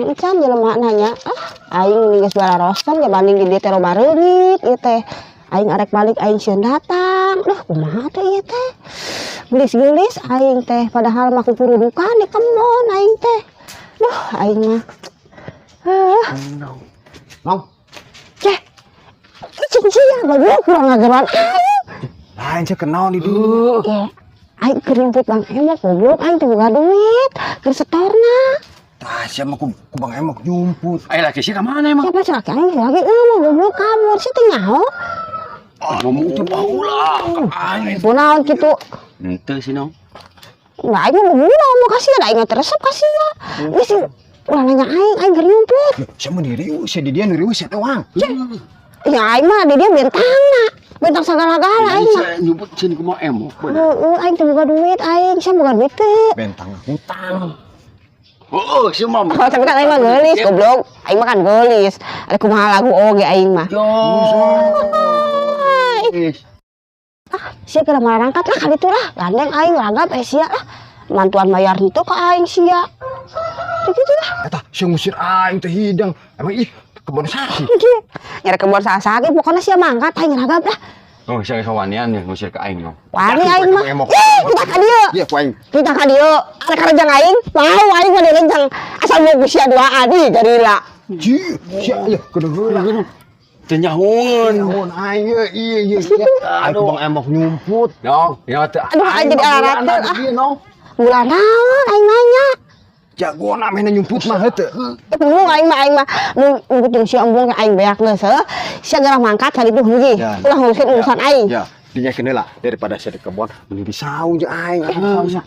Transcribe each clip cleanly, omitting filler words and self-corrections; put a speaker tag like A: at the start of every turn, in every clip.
A: Datang encan jelema nanya, ah, aing geus bararosan ya banding di dieu teh loba reungit ieu teh. Aing arek balik aing sieun datang. Duh, kumaha teh ieu teh? Geulis-geulis aing teh, padahal mah kupurudukan di kebon aing teh. Duh, aing mah. Heuh.
B: Nong,
A: Ceh. Cing sia goblok, kurang ngageroan aing.
B: Lain sia kenal di dieu.
A: Ya, aing keur nyumput Bang Emok, goblok, aing teh boga duit keur setorna.
B: Tah sia mah ku Bang Emok nyumput.
C: Ayo, laki sih kemana emang?
A: Siapa sih laki aing lagi eueuh, goblok, kabur sih teh nyaho.
C: Ngomong tuh baheula ka aing.
A: Kunaon kitu?
C: Henteu sih, Nong.
A: Nah, aing mah bener ngomong kasih aing mah teresep kasih ya. Geus sih ulah nanya aing, aing keur nyumput.
B: Sia mah diriu, sia di dia nu rieu sia teh wang.
A: Ya aing mah di dia bentangna. Bentang sagala-gala aing mah.
C: Saya nyumput sini kumaha emok bener.
A: Heeh, aing teh boga duit aing, sia boga duit teu?
B: Bentang hutang.
C: Oh, si mah.
A: Oh, tapi kan aing mah geulis, goblok. Aing mah kan geulis. Ada kumaha lagu oge aing mah.
C: Yo.
A: Ah, sia kira marangkat lah kali itu lah. Gandeng aing ragap eh sia lah. Mantuan bayar itu ke aing sia. Begitu lah.
B: Eta sia ngusir aing teh hidang. Emang ih kebon sasi.
A: Nyari kebon sasaki, pokoknya sia mangkat aing ragap lah.
C: Oh, saya sawanian ya ngusir ke aing, Nong.
A: Wani aing mah.
B: Bang Emok.
A: Ih, kita ka dieu.
B: Iya ku aing.
A: Kita ka dieu. Arek karejang aing, mau aing mah direjang. Asal mau sia duaan ih garila.
B: Ji, sia ya kudu heula.
C: Teu nyahoeun.
B: Naon aing ye iya iya. Iya. Aing ku Bang Emok nyumput.
C: Nong, ya teh.
A: Aduh, aing jadi aratel ah.
C: Ieu, Nong.
A: Bulan naon aing nanya.
B: Jagoan amehna nyumput mah heuh teu.
A: Embung aing mah nu jeung sia embung aing beak geus heuh. Sia geura mangkat ka ditu heuh.
B: Ya.
A: Ulah ngurusin urusan aing.
B: Ya, dinyakeun heula daripada sia di kebon mending di saung jeung aing.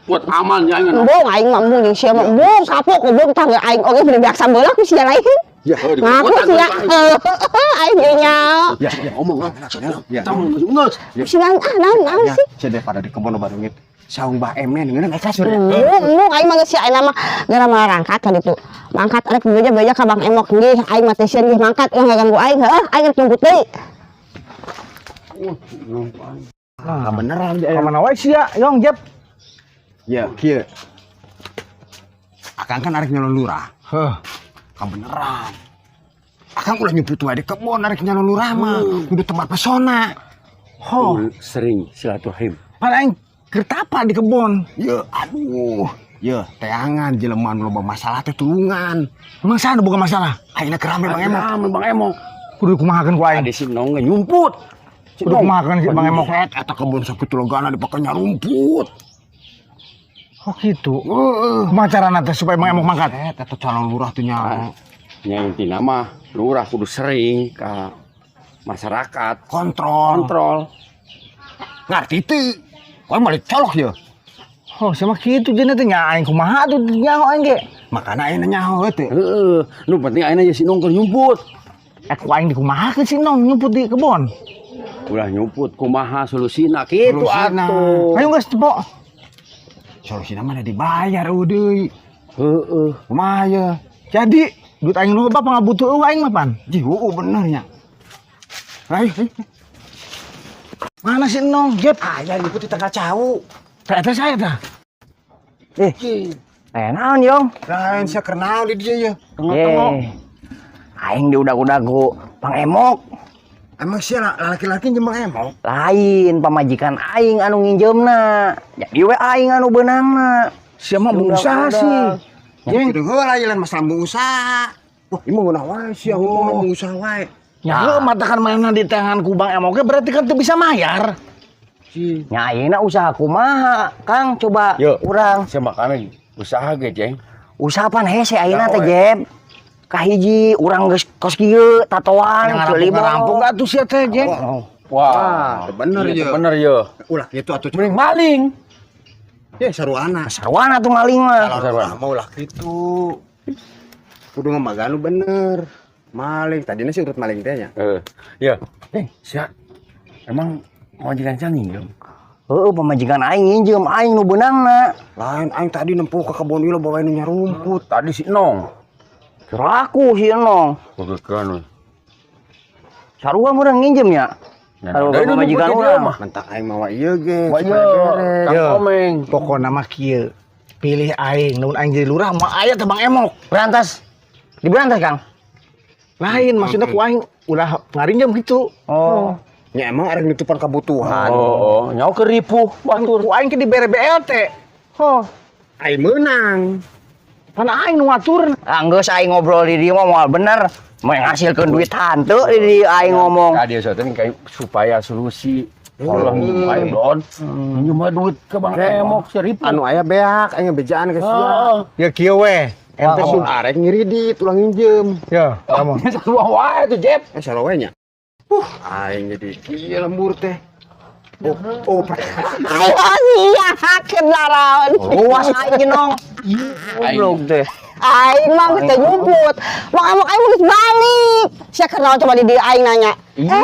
C: Buat aman ya aing.
A: Embung aing mah, embung jeung sia mah embung kapok, goblok, tangga aing oge beli beak sabeula ku sia lain.
B: Ya,
A: Ngaku sia. Aing ge nyaho.
B: Ya, ya.
C: Ngomong ah.
B: Ya.
C: Tong geus.
A: Si naon ah, naon naon
B: Ya,
A: sih?
B: sia daripada di kebon loba reungit. Saung Bah Emen ngeunah naik kasur ya.
A: Embung, embung aing mah geus sia, aing mah geura marangkat ka ditu. Mangkat arek beja-beja ka Bang Emok nggih, aing mah teh sieun nggih mangkat ulah ngaganggu aing heuh, aing rek nyumput deui.
B: Ah, beneran dia.
D: Kamana wae sia, Yong, Jep?
B: Ya, kieu. Akang kan arek nyalon lurah.
D: Heuh.
B: Kabeneran. Akang ulah nyumput wae di kebon arek nyalon lurah mah. Kudu tempat pesona.
D: Ho,
C: Sering silaturahim.
D: pan aing keur tapa di kebon.
B: Ya, aduh. Ya, teangan jelema nu loba masalah teh tulungan.
D: Emang saha nu boga masalah?
B: Ayeuna keur rame Bang Emok.
C: Rame Bang Emok.
D: Kudu kumahakeun ku aing?
C: Adi si Nong ge nyumput.
D: Kudu kumahakeun si Bang Emok?
B: Buset, eta kebon sakitu legana dipake nyarumput.
D: Oh gitu.
B: Heeh.
D: Kumaha carana teh supaya Bang Emok mangkat?
B: Buset, eta calon lurah tuh nyaho.
C: Nya intina mah lurah kudu sering ka masyarakat.
B: Kontrol.
C: Kontrol.
B: Ngarti teu. Kau balik colok ya.
D: Oh, sama kitu jeung teh nya aing kumaha tuh nyaho aing ge?
B: Makana ayeuna nyaho teu.
C: Heeh, nu penting ayeuna ye si Nong keur nyumput.
D: Eh, ku aing dikumahakeun si Nong nyumput di kebon?
C: Ulah nyumput, kumaha solusina kitu
B: Solusina.
C: atuh.
D: Ayo geus tepok.
B: Solusina mana dibayar euy.
C: Heeh.
B: Kumaha ya?
D: Jadi duit aing loba pangabutuh eueuh aing mah pan.
B: Ji, heueuh bener nya. Ayo, ayo.
D: Mana si Nong, Jep?
B: Aya nyumput di tengah cau.
D: Tah eta saya tah.
E: Eh, naon, Yong?
B: Lain sia keur naon di dieu ye?
E: Eh, aing diudag-udag ku Bang Emok.
B: Emang sia laki-laki jeung Bang Emok?
E: Lain, pamajikan aing anu nginjeumna. Jadi we aing anu beunangna.
D: Sia mah usaha sih.
B: Jeung kudu heula ieu lain masalah usaha. Wah, ieu mah ngeunah wae sia ngomong usaha wae.
D: Ya heuh, matakan mana di tangan ku Bang Emok ge berarti kan teu bisa mayar.
E: Nya ayeuna usaha kumaha, Kang? Coba
C: Yo.
E: urang.
C: Sia makana usaha ge, Jeng.
E: Usaha pan hese ayeuna
C: Ya,
E: teh,
C: we.
E: Jeb. Kahiji urang geus kos kieu tatoan
D: Yang
E: ceuli
D: ngarampung atuh sia teh, Jeng.
C: Wah,
B: bener
C: iya,
B: ye.
C: Bener ye.
B: Ulah kitu atuh.
C: Mending maling.
B: Ya saruana.
E: Sarwana tuh maling mah.
B: Kalau mah ulah kitu. Kudu ngemagan nu bener. Maling tadinya sih urut maling teh nya.
C: Heeh. Ya. Eh, sia. Emang majikan sia nginjem?
E: Heeh, pamajikan aing nginjem, aing nu beunangna.
B: Lain aing tadi nempuh ke kebon ieu bawa nu nyarumput.
C: Tadi si Nong.
E: Kira aku si Nong.
C: Kegekan we.
E: Sarua urang nginjem ya. Kalau
C: Dari dulu
E: pamajikan
C: nyumput di
E: urang.
C: mah.
B: Mentak aing mawa ieu ge
C: Wah,
B: supaya
C: iya.
B: beres.
C: Kang
D: Yo.
C: Komeng.
D: Pokona mah kieu. Pilih aing, lamun aing jadi lurah mah aya teh Bang Emok.
E: Berantas. Diberantas, Kang.
D: Lain maksudnya ku aing ulah ngarinjem gitu.
E: Oh.
B: Ya emang arek nutupan kebutuhan.
C: Oh, nyawa ke ripuh batur.
D: Ku aing ke dibere BLT.
A: Oh.
B: Aing menang.
D: Pan aing nu ngatur.
E: Ah, geus aing ngobrol di dieu mah moal bener. Mau ngasilkeun duit hanteu di dieu aing ngomong.
C: Tadi saya kayak supaya solusi. Allah minjem aja don. Minjem aja duit ke Bang Emok seribu.
B: Anu aya beak, aing bejaan ke sia.
D: Ya kieu we. Ente
B: Su arek ngiridit ulah nginjem.
D: Ya, kamu.
C: Sarua wae tuh Jep.
B: Eh sarua nya. Aing jadi kieu lembur teh. Oh, oh,
A: Ayo sia hakeun laraon.
E: Luas aing nong. Goblok teh.
A: Aing mah geus teu nyumput. Bang Emok aing geus balik. Sia keur naon coba di dieu aing nanya.
E: Iya.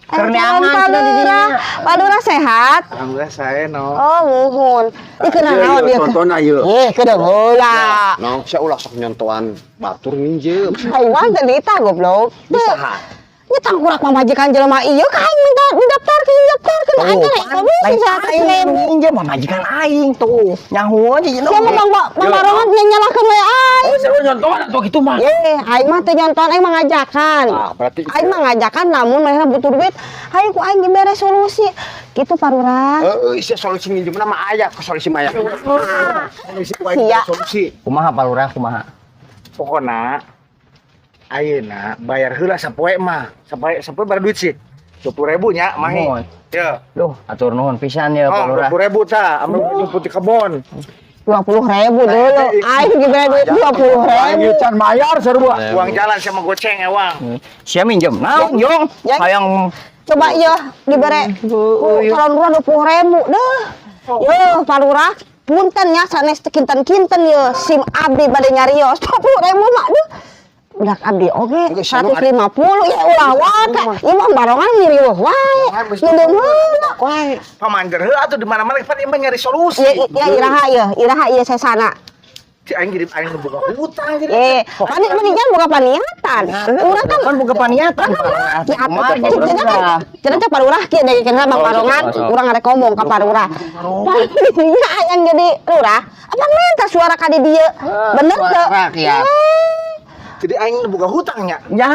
E: Keur neangan
A: Pak
E: cenah di dieu.
A: Lurah. Pak Lurah sehat?
D: Alhamdulillah saya no.
A: Oh, muhun. Ih keur naon dia?
C: Contohna ieu.
A: Eh, keur heula.
B: Nong, sia ulah sok nyontoan batur nginjem.
A: Aing mah cerita goblok.
B: Bisa.
A: Nya tangkurak pamajikan jelema ieu ka aing minta didaftarkeun didaftarkeun aing kan
E: Lain
A: komisi seratus
E: aing
A: ribu.
E: minjem pamajikan aing tuh. Nyaho aja
A: Sia mah bang bang barongan nyalahkeun we aing.
C: Oh, sarua nyontohan atuh kitu mah.
A: Eh, aing mah teu nyontohan, aing mah ngajakan.
B: Ah, berarti
A: Aing mah ngajakan namun mereka butuh duit. Hayu ku aing dibere solusi. Gitu Pak Lurah.
B: Heeh, sia solusi nginjemna mah aya, ke solusi mah aya.
D: Solusi ku aing
A: Sia.
D: solusi.
E: Kumaha Pak Lurah kumaha?
D: Pokona ayeuna bayar heula sapoe mah. Sapoe sapoe bar duit sih. 20.000 nya mahi.
E: Mohon.
D: Ya.
E: Duh, atur nuhun pisan ya Pak
D: Oh,
E: Lurah.
D: 20.000 tah, ame jemput di kebon.
A: 20.000 dulu. Aing dibere duit 20.000.
C: Aing can bayar sarua.
D: Uang jalan sama goceng ewang.
E: Sia minjem naon jong?
A: Ya.
E: Hayang
A: Coba iya dibere ku calon lurah 20.000 deh. Yo Pak Lurah, punten nya sanes teu kinten-kinten ye sim abdi bade nyarios 20.000 mah duh. Budak abdi oge 150 ya ulah wae. Ieu mah barongan ngiriweuh wae. Ngeundeun heula.
D: Pamanjer heula atuh di mana-mana pan ieu mah nyari solusi.
A: Ya, ya iraha ya, iraha ieu sesana.
D: Si aing jadi aing nu boga hutang jadi.
A: Eh, pani mendingan boga paniatan. Urang kan
E: kan boga paniatan Pak Lurah.
A: Ya,
E: Kumaha
A: atuh,
E: Pak
A: cenah kan,
E: Lurah?
A: cenah teh Pak Lurah kieu dari kenal Bang Barongan, urang arek ngomong ka Pak Lurah. Panitia yang jadi lurah, apa minta suara ka di dieu? Bener
E: suara
A: teu?
E: rakyat.
D: Jadi aing nu boga hutangnya.
E: Ya.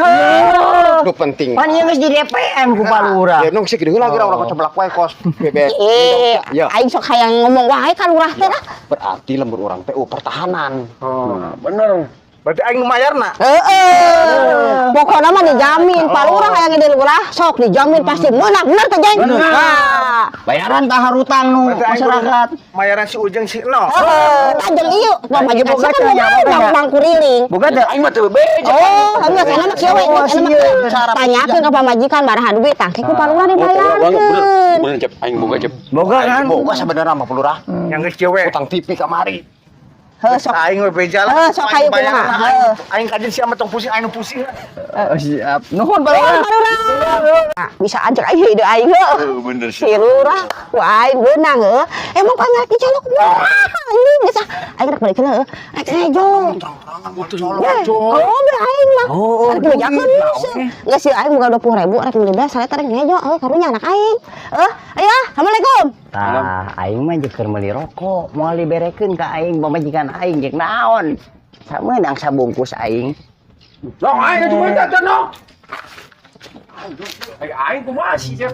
B: Nu penting.
E: Pan ieu geus di DPN ku Pak Lurah.
B: Ya nong sih kieu heula geura urang coba wae kos. Bebek.
A: Eh,
B: Ya.
A: aing sok hayang ngomong wae ka lurah teh lah.
B: Berarti lembur urang teh oh pertahanan.
D: Oh.
C: Bener.
D: Berarti aing nu mayarna.
A: Heeh. Pokokna mah dijamin Pak Lurah hayang jadi lurah, sok dijamin pasti menang. Bener teh, Jeng? Nah.
E: Bayaran tah harutang nu
D: Berarti aing kudu
E: masyarakat.
D: Mayaran si Ujeng si Eno.
A: Heeh, tajeng ieu pamajikan
E: Boga
A: sia kan
E: teh, nya,
A: boga
E: boga nya.
A: bang kuriling.
E: Boga teh.
C: Aing mah teu bebeja.
A: Oh, enggak sana mah kieu we,
E: Oh,
A: geus mah
E: sieun.
A: tanyakeun ka pamajikan baraha duit tangke ku Pak Lurah
C: Oh,
A: dibayarkeun.
C: bener, bener Cep. Aing boga Cep.
E: Boga kan?
B: Boga sebenarnya mah Lurah.
D: Yang geus kieu we.
B: Utang TV kamari.
A: Heuh sok.
D: Aing we beja lah.
A: Heuh, sok hayu
D: Aing
A: kumaha.
D: bayarna.
A: Heuh.
D: Aing kajen si tong pusing aing nu pusing.
E: Oh, siap. Nuhun Pak Lurah.
A: Pak Lurah. Nah, bisa ajak aing ide aing heuh.
C: Bener
A: Si lurah, ku aing beunang heuh. Emang pangarep dicolok murah anjing geus ah. Aing rek balik heula heuh. Rek ngejo. Oh, be aing mah.
E: Oh,
A: Rek dibejakeun geus. Geus sih aing boga 20.000 rek meuli beas saleta rek ngejo heuh karunya anak aing. Heuh, ayo Assalamualaikum.
E: Tah, aing mah jeung keur meuli rokok, moal diberekeun ka aing pamajikan aing jeung naon. Sameunang sabungkus aing.
C: Nong aing cuma eta teh nong. Aing aing kumaha sih Cep?